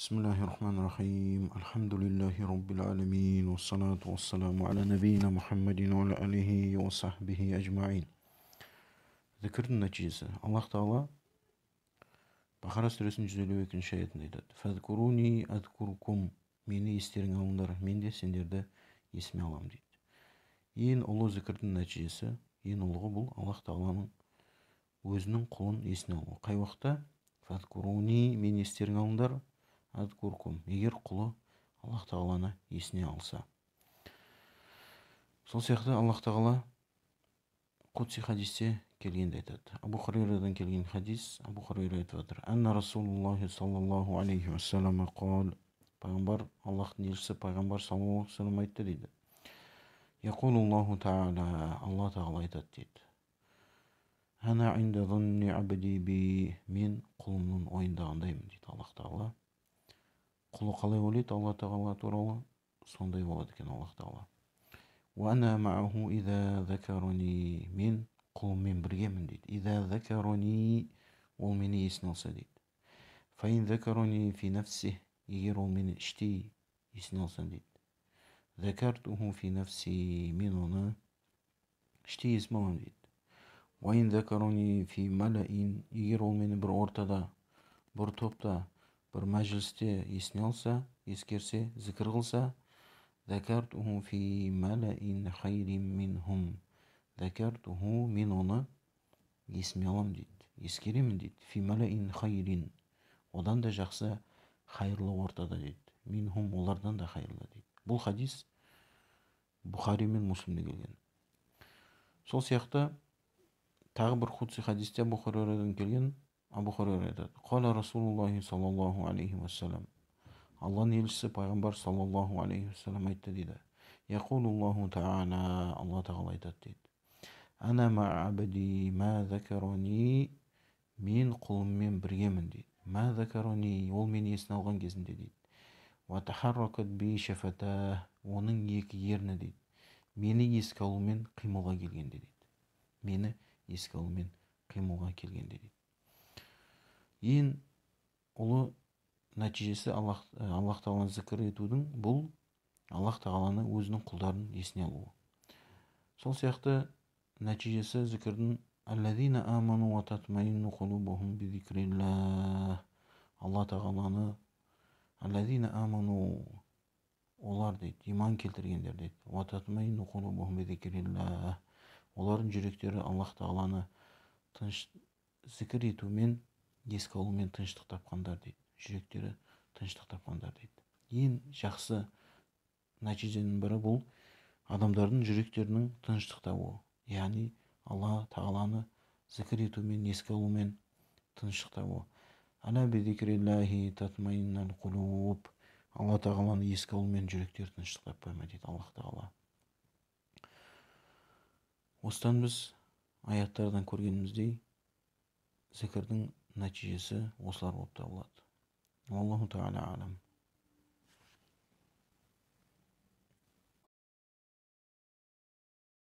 Бисмиллахи-рахмани-рахим. Альхамдулиллахи раббил аламин. Вассалату вассаламу аля набийна Мухаммадин ва аля алихи ва сахбихи ажмаин. Зікірдің нәтижесі. Аллах Тағала Бақара сүресінің 152-ші аятында айтады: «Фазкуруни азкуркум». Мені естеріңе алыңдар, мен де сендерді есіме аламын дейді. Ең ұлы зікірдің нәтижесі, ең ұлығы бұл Аллах Тағаланың өзінің құлын есіне алу. Қай уақытта? Фазкуруни, мені естеріңе алыңдар, азкуркум, егер құлы Аллах Тағаланы есіне алса. Сол сияқты Аллах Тағала Қудси хадисте келгенде айтады. Абу Хурайрадан келген хадис, Абу Хурайра айтып жатыр: «Анна Расулуллахи саллаллаху алейхи уассалам қал», пайғамбар, Аллахтың елшісі пайғамбар саллаллаху алейхи уассалам айтты дейді. Яқулуллаху тағала, Алла Тағала айтады дейді. Ана инда занни абди би, мен құлымның ойындағандаймын дейді Аллах Тағала. Құлы қалай ойлайды Алла Тағала туралы, сондай болады екен Аллах Тағала. Уа ана мааху иза закарани, мен құлыммен біргемін дейді. Иза закарани, ол мені есіне алса дейді. Фаин закарани фи нафсих, егер ол мені іштей есіне алса дейді. Закартуху фи нафси, мен оны іштей есіме аламын дейді. Уаин закарани фи малаин, егер ол мені бір ортада, бір топта, бір мәжілісте есіне алса, ескерсе, зікір қылса, закартуху фи малаин хайрин минхум, закартуху, мен оны есіме аламын дейді, ескеремін дейді. Фи малаин хайрин, одан да жақсы хайырлы ортада дейді. Минхум, олардан да хайырлы дейді. Бұл хадис Бұхари мен Муслимде келген. Сол сияқты тағы бір худси хадисте Абу Хурайрадан келген. Абу Хурайра айтады: «Қала Расулуллахи саллаллаху алейхи уассалам», Алланың елшісі пайғамбар саллаллаху алейхи уассалам айтты дейді. Яқулуллаху тағала, Алла Тағала айтады дейді. Ана ма абди ма закарани, мен құлыммен біргемін дейді. Ма закарани, ол мені есіне алған кезінде дейді. Уа тахарракат би шафатах, оның екі ерні дейді, мені еске алумен қимылға келгенде дейді. Мені еске алумен қимылға келгенде дейді. Ең ұлы нәтижесі Аллах Тағаланы зікір етудің бұл Аллах Тағаланы өзінің құлдарын есіне алуы. Сол сияқты нәтижесі зікірдің: «Аллазина аману ва татмаинну қулубухум би зикриллах». Алла Тағаланы, аллазина аману, олар дейді, иман келтіргендер дейді. Ва татмаинну қулубухум би зикриллах, олардың жүректері Аллах Тағаланы тыныш зікір етумен, еске алумен тыныштық тапқандар дейді. Жүректері тыныштық тапқандар дейді. Ең жақсы нәтиженің бірі бұл адамдардың жүректерінің тыныштық табуы. Яғни Алла Тағаланы зікір етумен, еске алумен тыныштық табуы. Ала би зикриллахи татмаиннал қулуб. Алла Тағаланы еске алумен жүректер тыныштық таппай ма дейді Аллах Тағала. Осыдан біз аяттардан көргеніміздей, зікірдің нәтижесі осылар болып табылады. Аллаху тағала алам.